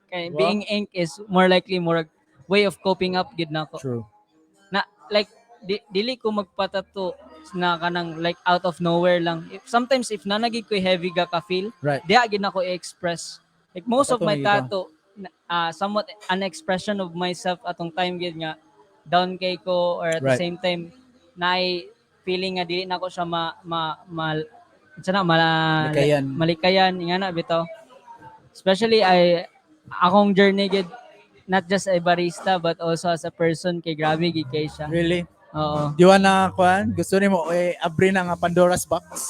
Kay Wow. being ink is more likely more way of coping up gid nako. True. Na like dili ko magpatato na kanang like out of nowhere lang. If, sometimes if naa gyud ko heavy ga ka feel, diha gid nako i-express. Like most of Tattoo my na gyud ka. tattoo somewhat an expression of myself atong time gid nga down kay ko or at the same time naay feeling nga dili nako siya ma ma, ma unsa na mala, Malikayan. Malikayan nga na bitaw. Especially I akong journey gid, not just a barista but also as a person, kay grabe gid kay siya. Really? Oo. Do you wanna kuan? Gusto nimo eh abri na nga Pandora's box?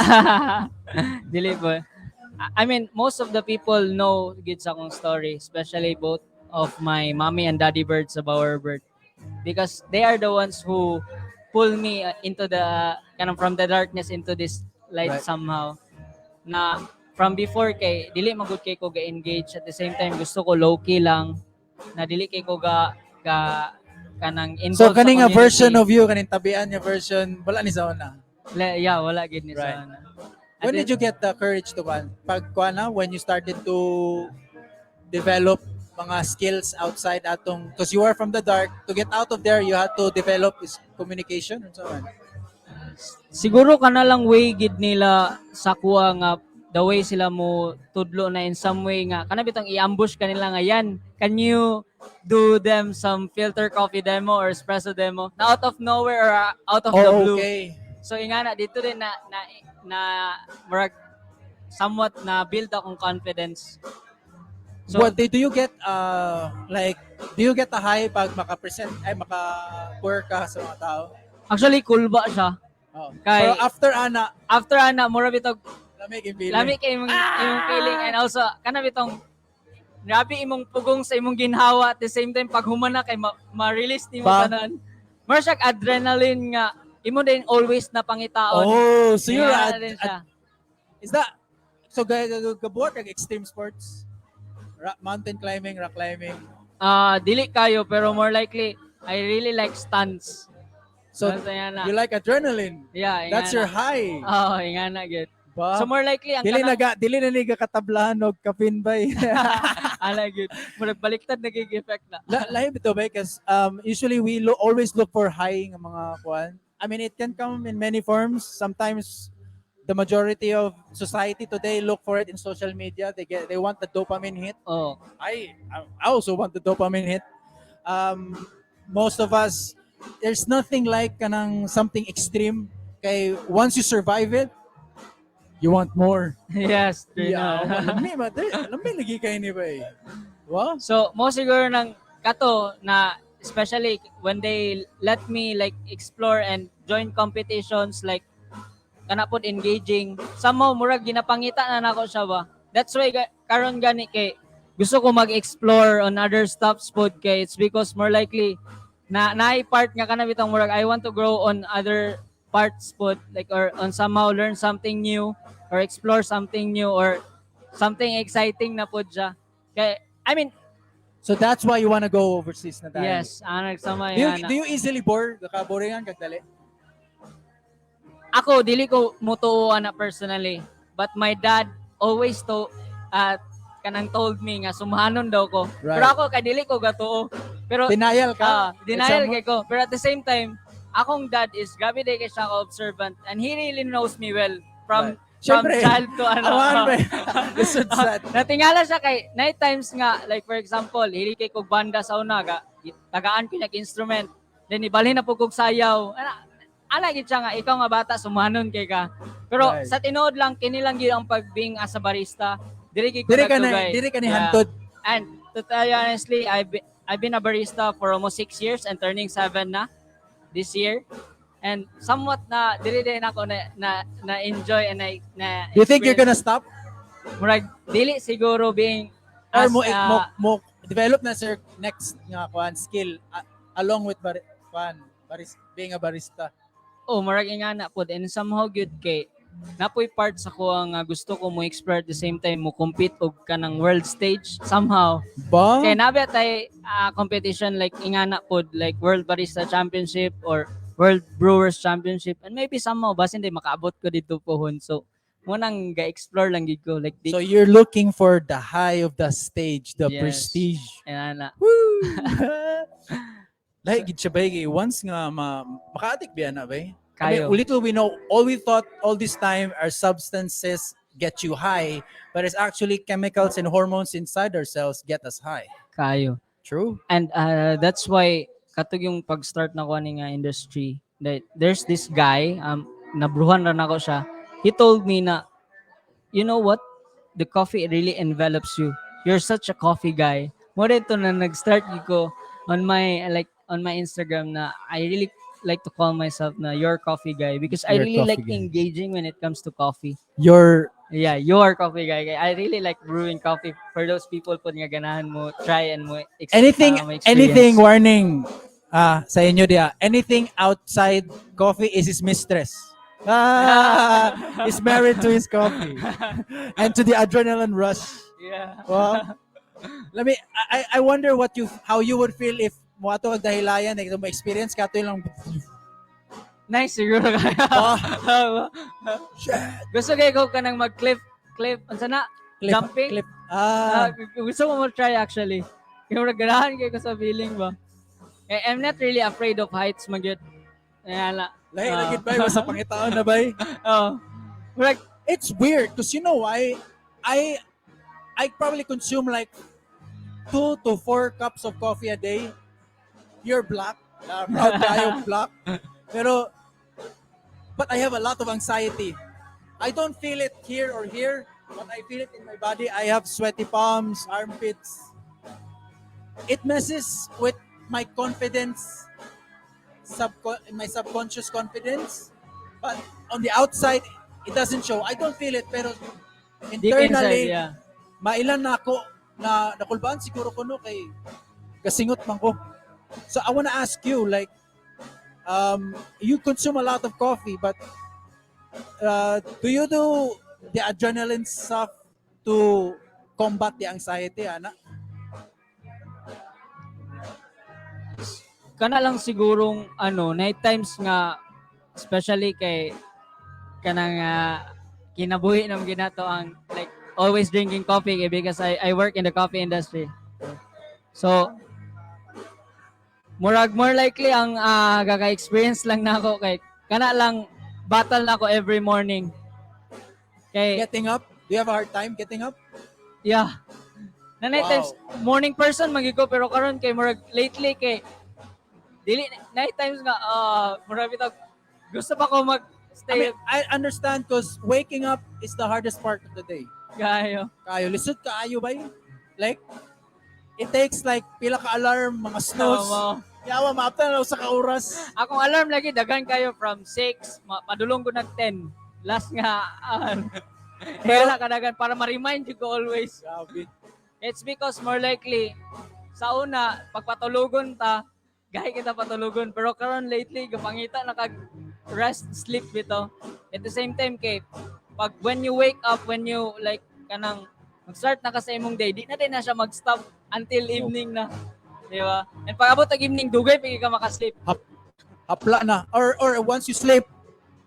Dili po. I mean, most of the people know gid sa akong story, especially both of my mommy and daddy birds sa Bowerbird. Because they are the ones who pull me into the, kind of from the darkness into this light somehow. Na from before kay, dili magud kay ko ga-engage, at the same time gusto ko low-key lang, na dili kay ko ga kanang So involved sa kaning nga community. Version of you, kaning tabian nga version, wala ni sa una. Yeah, wala gid ni sa una. When did you get the courage to kuan? Pag kuan na, when you started to develop mga skills outside atong, because you are from the dark, to get out of there you had to develop is communication and so on. Siguro kana lang way gid nila sa kuha nga the way sila mo tudlo na in some way nga kana bitong i-ambush kanila nga, "Yan, can you do them some filter coffee demo or espresso demo?" na out of nowhere or out of the blue. So ingana dito din na murag somewhat na build akong confidence. So What do you get, like, do you get a high pag maka-present ay maka-pour ka sa mga tao? Actually, kulba siya. Oh. Kay- Pero after ana, After ana, mura bitog lami yung feeling. Lami kay imong feeling and also kana bitong grabe imong pugong sa imong ginhawa. At the same time, pag humana kay ma-release nimo Ba? Tanan. Mura siya adrenaline nga imo din always na pangitaon. Oh, so you're Ingana at, din siya. Is that so gabuhat kag extreme sports? Rock, mountain climbing, rock climbing? Ah, dili kayo, pero more likely I really like stunts. So Basta yan na. you like adrenaline. Yeah, That's your high. Oh, ingana gyud. Ba? So more likely ang Dili kanang na dili na ni katablahan og kapin bay. Ala gyud. Murag baliktad naging effect na. Lahi bitaw ba, because usually we always look for high nga mga kuan. I mean, it can come in many forms. Sometimes the majority of society today look for it in social media. They want the dopamine hit. Oh. I also want the dopamine hit. Most of us, there's nothing like kanang something extreme. Kay once you survive it, you want more. Yes, true Yeah, na. lami ba? Lami lagi kay ni ba eh. Wow. So, mo siguro ng kato na especially when they let me like explore and join competitions, like kana pod engaging, somehow murag ginapangita na nako siya ba. That's why karon gani kay gusto ko mag-explore on other stuffs pod, kay it's because more likely na naay part nga kana bitong murag I want to grow on other parts pod, like or on somehow learn something new or explore something new or something exciting na pod siya. Kay I mean, So that's why you wanna go overseas na tayo. Yes, ana sama Do you easily bore? Nakaboringan kag dali? Ako dili ko mutuo ana personally, but my dad always to kanang told me nga sumhanon daw ko. Pero ako kay dili ko gatuo. Pero Denial ka? Ah, denial Example? kay ko. Pero at the same time, akong dad is grabe day kay siya ka observant and he really knows me well from From Siyempre, child to ano. Awan ba? Lisod sad. Natingala siya kay night times nga, like for example, hili kay kog banda sa una ga, tagaan ko nag instrument, then ibalhin na po kog sayaw. Ana ana gid siya nga ikaw nga bata sumanon kay ka. Pero sa tinuod lang, kini lang gyud ang pag being as a barista. Diri gyud ko Diri ka na, nagtugay. Diri ka ni hantod. And to tell you honestly, I've been a barista for almost 6 years and turning 7 na this year. And somewhat na diri din ako na enjoy and na Do you think you're gonna stop? Murag dili siguro being Or as mo, mo develop na sir next nga kuan skill along with kuan being a barista? Oh, murag ingana pod, and somehow gyud kay napoy part sa ko nga gusto ko mo explore, at the same time mo compete og kanang world stage somehow. Ba? Kay nabi tay competition like ingana pod, like World Barista Championship or World Brewers Championship, and maybe somehow basin di makaabot ko dito pohon. So mo nang ga-explore lang gid ko like di. So you're looking for the high of the stage, the Yes. prestige. Ingana. Woo! Like gid siya ba kay once nga maka-addict biya na ba? I mean, Kayo. Little we know, all we thought all this time are substances get you high, but it's actually chemicals and hormones inside ourselves get us high. Kayo. True. And that's why katong yung pag-start na ko ani nga industry that there's this guy, nabruhan ra nako siya. He told me na, "You know what, the coffee really envelops you. You're such a coffee guy." Mo to na nag-start gyud ko on my like on my Instagram na I really like to call myself na your coffee guy because I Your really coffee like guy. Engaging when it comes to coffee. Your Yeah, your coffee guy. I really like brewing coffee. For those people po nga ganahan mo try and mo anything mo anything experience. Warning sa inyo diya, anything outside coffee is his mistress. Ah, he's married to his coffee and to the adrenaline rush. Well, let me I wonder what you how you would feel if mo ato kag Dahilayan, like mo experience ka to lang. Nice siguro kaya. Ah, shit. Gusto kay ko kanang mag-cliff cliff unsa na? Cliff, Jumping? Cliff. Ah, Ah, gusto mo mo try actually. Kaya murag ganahan kay ko sa feeling ba. Eh, I'm not really afraid of heights magyud. Kaya la. Lahi Ah. na gid bay, basta pangitaon na bay. Oh. Murag It's weird because you know why? I probably consume like 2 to 4 cups of coffee a day. Pure black. Proud tayo black. Pero but I have a lot of anxiety. I don't feel it here or here, but I feel it in my body. I have sweaty palms, armpits. It messes with my confidence, my subconscious confidence. But on the outside, it doesn't show. I don't feel it, pero Deep inside, internally, mailan na ako na nakulbaan siguro ko no kay kasingot man ko. So I wanna ask you, like, you consume a lot of coffee, but do you do the adrenaline stuff to combat the anxiety, ana? Kana lang sigurong ano, night times nga, especially kay kanang kinabuhi ng ginato ang like always drinking coffee eh, because I work in the coffee industry. So murag more likely ang gaka-experience lang nako kay kana lang battle na ako every morning. Kay Getting up? Do you have a hard time getting up? Yeah. Na night times morning person magi ko, pero karon kay murag lately kay dili night times nga murag bitaw gusto pa ko mag I stay. mean, I understand because waking up is the hardest part of the day. Kayo. Kayo, lisod kaayo ba yun? Like, it takes like pila ka alarm, mga snooze. Tama. Yawa, maapta na lang sa ka oras. Akong alarm lagi daghan kayo from 6, padulong ko nag 10. Last nga pero kadagan para ma-remind you ko always. Grabe. It's because more likely sa una pagpatulugon ta gahi kita patulugon, pero karon lately gapangita na kag rest sleep bitaw. At the same time kay pag when you wake up, when you like kanang mag-start na ka sa imong day, di na din na siya mag-stop until evening na, di ba? And pag abot ang evening, dugay pa gyud ka makasleep. Hapla na. Or once you sleep,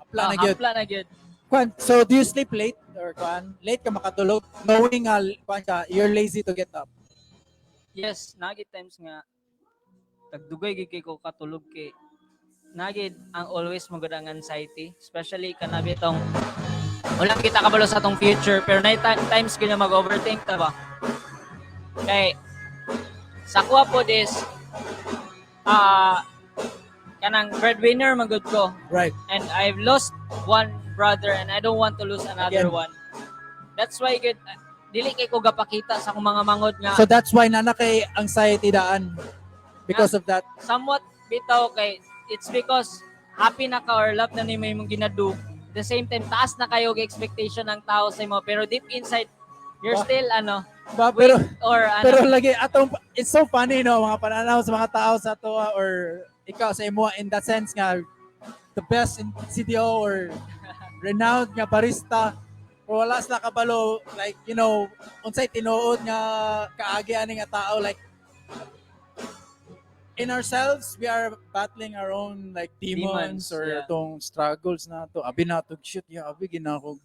hapla Ah, na gyud. Hapla na gyud. Kwan, so do you sleep late or kwan? Late ka makatulog knowing nga kwan ka, you're lazy to get up? Yes, nagi times nga tagdugay gyud kay ko katulog kay nagi ang always magud ang anxiety, especially kanabi tong Wala kita kabalo sa atong future, pero na times gyud na mag-overthink ta ba. Kay sa kuha po is kanang breadwinner man gud ko and I've lost one brother and I don't want to lose another Again. One. That's why gud dili kay ko gapakita sa akong mga mangod nga. So that's why naa na kay anxiety daan because of that. Somewhat bitaw, kay it's because happy na ka or love na nimo imong ginado. At the same time, taas na kayo og expectation ng tao sa imo, pero deep inside you're still ano Ba, pero weak or ano. Pero lagi atong, it's so funny, no, mga pananaw sa mga tao sa ato or ikaw sa imo in that sense nga the best in CDO or renowned nga barista, pero wala sila kabalo, like, unsay tinuod nga kaagi ani nga tao. Like, in ourselves, we are battling our own, like, demons, Demons, or atong struggles na to, abi na to, shit, yeah, abi gina ko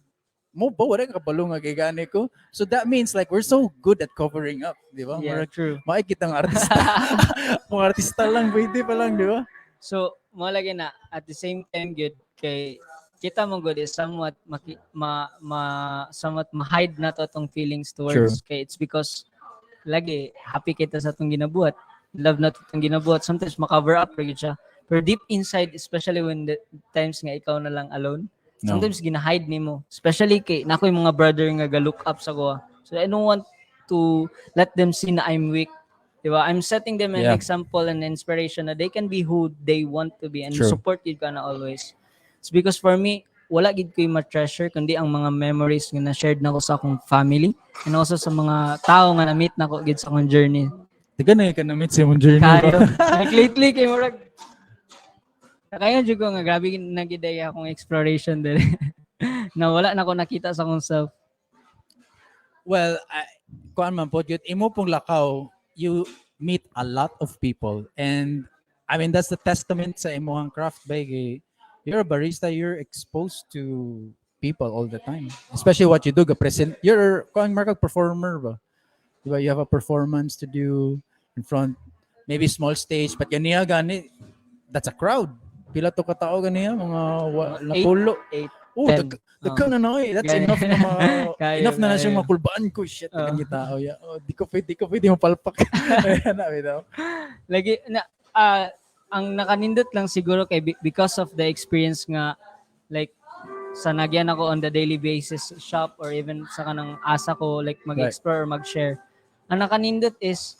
mo ba, wala ka kabalo nga gigani ko. So that means, like, we're so good at covering up, di ba? Yeah, Murag true. Maay kitang artista, mga artista lang pwede pa lang, di ba? So, mo lagi na at the same time good kay kita mo good is somewhat maki, ma, ma somewhat ma-hide na to atong feelings towards kay it's because lagi happy kita sa atong ginabuhat. Love na to atong ginabuhat. Sometimes ma-cover up ra gyud siya. Pero deep inside, especially when the times nga ikaw na lang alone, No. sometimes gina-hide nimo. Especially kay nako yung mga brother nga ga-look up sa ko. So I don't want to let them see na I'm weak. Diba? I'm setting them an example and inspiration na they can be who they want to be and True. Support gid ka na always. It's because for me, wala gid ko yung ma-treasure kundi ang mga memories nga na-shared na ko sa akong family and also sa mga tao nga na-meet na ko gid sa akong journey. Tiga na ka na-meet sa imong journey. Kayo. Like lately kay murag kaya jud ko nga grabe na gid ay akong exploration diri na wala na ko nakita sa akong self. Well, I, kuan man po, yun, imo pong lakaw, you meet a lot of people. And I mean, that's the testament sa imong craft ba, kay you're a barista, you're exposed to people all the time. Especially what you do, ga present, you're kuan markag performer ba? Di ba? You have a performance to do in front, maybe small stage, but ganiya gani, that's a crowd. Pila to ka tao ganiya? Mga Eight, napulo. 8, Oh, 10. Daghan na na eh. That's Gani. Enough na mga, Kayo, enough na na siya kayo. Makulbaan ko. Shit, Oo. daghan tao. Ya. Oh, di ko pwede mapalpak. Ayan na, bitaw. Lagi na ang nakanindot lang siguro kay because of the experience nga, like, sa nagyan ako on the daily basis shop or even sa kanang asa ko, like, mag-explore or mag-share. Ang nakanindot is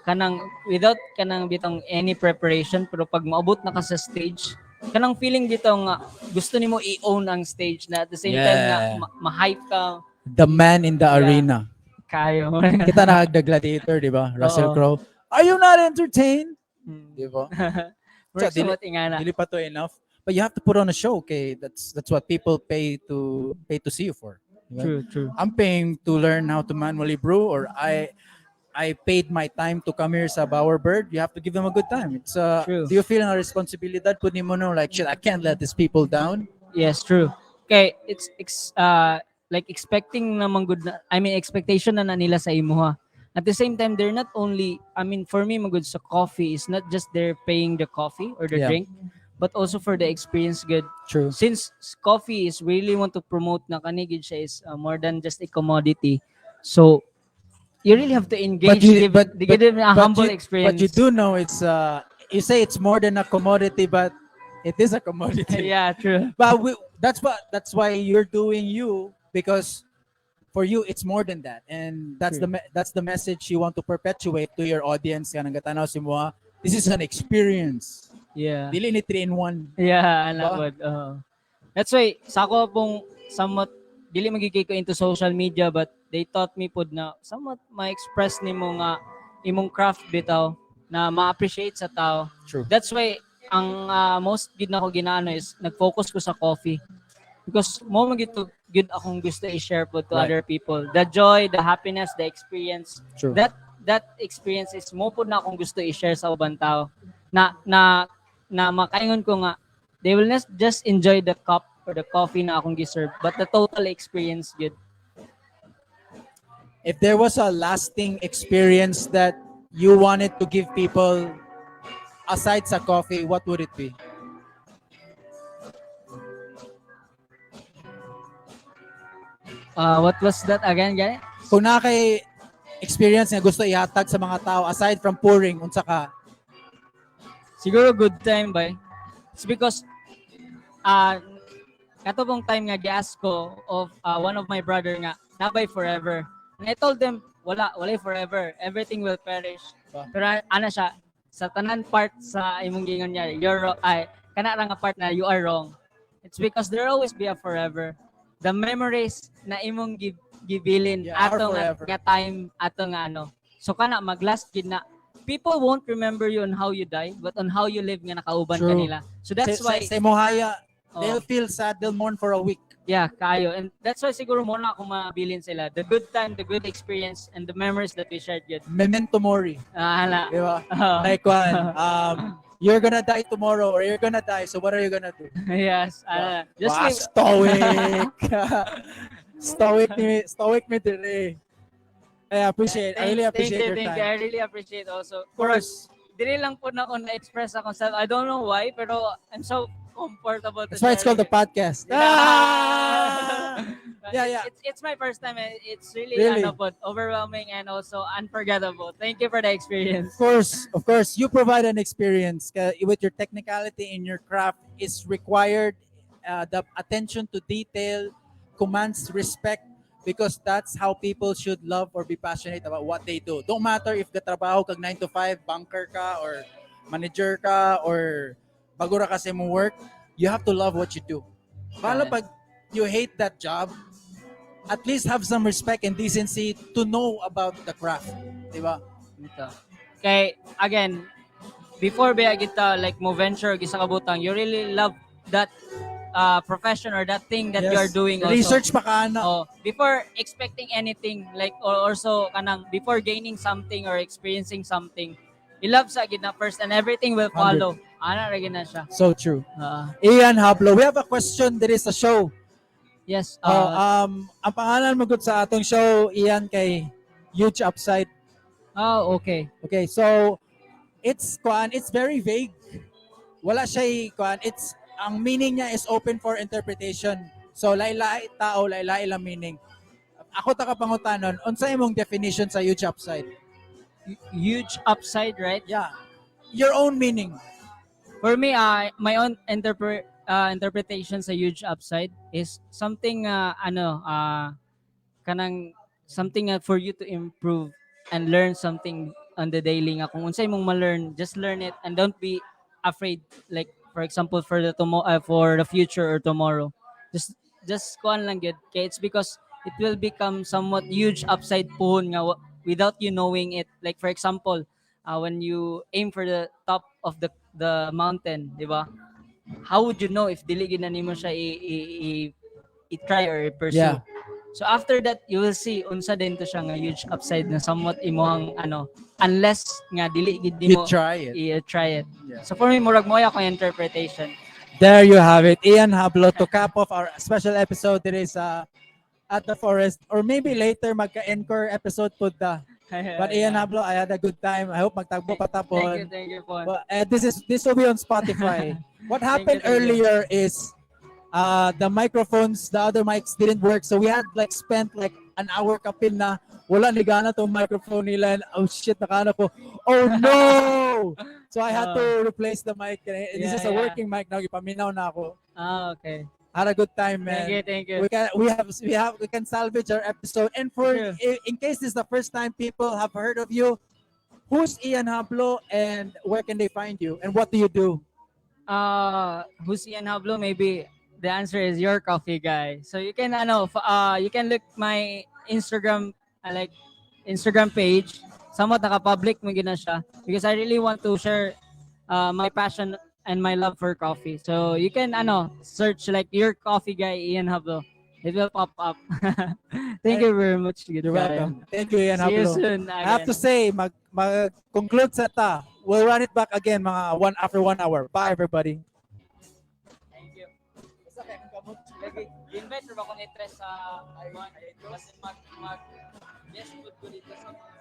kanang without kanang bitong any preparation, pero pag maabot na ka sa stage, kanang feeling bitaw nga gusto nimo i-own ang stage na at the same time nga ma-hype ka. The man in the arena. Kayo. Kita na The Gladiator, di ba? Russell Oo. Crowe. "Are you not entertained?" Di ba? Works Dili- somewhat ingana. Dili pa to enough. But you have to put on a show, okay? That's what people pay to see you for. Di ba? True, true. I'm paying to learn how to manually brew, or I paid my time to come here sa Bowerbird. You have to give them a good time. It's True. Do you feel ang responsibilidad pud nimo, no, like, "Shit, I can't let these people down"? Yes, true. Okay, it's like expecting naman good na, I mean, expectation na nila sa imuha. At the same time, they're not only, I mean, for me magud sa coffee is not just they're paying the coffee or the drink, but also for the experience good. True. Since coffee is really want to promote na kani gid siya is more than just a commodity. So you really have to engage, give them a humble experience. But you do know it's you say it's more than a commodity, but it is a commodity. Yeah, true. But that's why you're doing you, because for you it's more than that, and that's True. that's the message you want to perpetuate to your audience kanang gatanaw sa imoha. This is an experience. Dili ni 3 in 1. Yeah, ana Ba? pod. Oo. That's why sa ako pong somewhat dili magigay ko into social media, but they taught me pod na somewhat ma-express nimo nga imong craft bitaw na ma-appreciate sa tao. True. That's why ang most gid na ko ginaano is nag-focus ko sa coffee because mo man gid to gid akong gusto i-share po to other people. The joy, the happiness, the experience. True. That experience is mo pud na akong gusto i-share sa ubang tao na makaingon ko nga they will not just enjoy the cup or the coffee na akong gi-serve, but the total experience good. If there was a lasting experience that you wanted to give people aside sa coffee, what would it be? What was that again, guys? Kung naa kay experience nga gusto ihatag sa mga tao aside from pouring, unsa ka? Siguro good time ba? It's because kato pong time nga gi-ask ko of one of my brother nga naa bay forever. And I told them wala, walay forever. Everything will perish. Ba? Pero ana siya sa tanan part sa imong giingon niya, you're ay kana ra nga part na you are wrong. It's because there always be a forever. The memories na imong gibilin Yeah, are ato nga, forever. Nga time ato nga ano. So kana maglast gid na people won't remember you on how you die, but on how you live nga nakauban True. Kanila. So that's why Sa imuhaya, oh, they'll feel sad, they'll mourn for a week. Yeah, kaayo. And that's why siguro mao na akong mabilin sila. The good time, the good experience, and the memories that we shared gud. Memento mori. Ah, hala. Di ba? Like one, you're gonna die tomorrow or you're gonna die, so what are you gonna do? Yes. Ah, just Wow, live. Stoic. Stoic ni stoic mi today. I really appreciate Thank you, your thank time. you. I really appreciate also. Of course. Dili lang po na ako na-express akong self. I don't know why, pero I'm so comfortable to That's why it's called the share it. Podcast. Yeah. Ah! But it's my first time and it's really, Really? Ano po, overwhelming and also unforgettable. Thank you for the experience. Of course, you provide an experience with your technicality in your craft is required. The attention to detail commands respect because that's how people should love or be passionate about what they do. Don't matter if gatrabaho kag 9 to 5, banker ka or manager ka or bago ra ka sa imong work, you have to love what you do. Bahala pag you hate that job, at least have some respect and decency to know about the craft. Di ba? Ito. Kay, again, before ba kita like mo venture og isa ka butang, you really love that profession or that thing that you are doing also. Research pa ka ana. Oh, before expecting anything like or also kanang before gaining something or experiencing something, you love sa gid na first and everything will follow. Ana ra gid na siya. So true. Ah, Ian Hablo, we have a question. There is a show. Yes. Oh, ang pangalan mo gud sa atong show, Ian, kay Huge Upside. Oh, okay. Okay, so it's kuan, it's very vague. Wala siya kuan, it's ang meaning niya is open for interpretation. So lahi-lahi tao, lahi-lahi lang meaning. Ako ta ka pangutanon, unsa imong definition sa huge upside? Huge upside, right? Yeah. Your own meaning. For me, my own interpretation sa huge upside is something ano kanang something for you to improve and learn something on the daily nga kung unsay imong ma-learn, just learn it and don't be afraid, like for example for the future or tomorrow, just kuan lang gyud kay it's because it will become somewhat huge upside puhon nga without you knowing it. Like for example, when you aim for the top of the mountain, di ba? How would you know if dili gyud na nimo siya i-try or i-pursue? Yeah. So after that, you will see unsa din to siya nga huge upside na somewhat imuhang ano unless nga dili gid You nimo try it. I-try it. Yeah. So for me, murag mao akong interpretation. There you have it. Ian Hablo to cap off our special episode today sa At the Forest, or maybe later magka-encore episode pud ta. But Ian Hablo, I had a good time. I hope magtagbo pa Thank you, tapon. Thank you po. But this will be on Spotify. What happened Thank you, thank you. Earlier is the microphones, the other mics didn't work. So we had like spent like an hour kapin na wala ni gana tong microphone nila. And, oh shit, nakana ko. Oh no! So I had to replace the mic. And this is a working mic now. Ipaminaw na ako. Ah, okay. Had a good time, man. Thank you, thank you. We can salvage our episode. And for in case this is the first time people have heard of you, who's Ian Hablo and where can they find you and what do you do? Who's Ian Hablo? Maybe the answer is your coffee guy. So you can ano, you can look my Instagram like Instagram page. Somewhat naka-public mo gina siya because I really want to share my passion and my love for coffee. So you can ano, search like your coffee guy Ian Hablo. It will pop up. Thank you very much. Good You're guy. welcome. Thank you, Ian See you Hablo. soon I have to again. say, mag conclude sa ta. We'll run it back again mga one after one hour. Bye, everybody. Thank you. Lagi, invite ba akong interest sa kasi mag guest food ko dito sa mga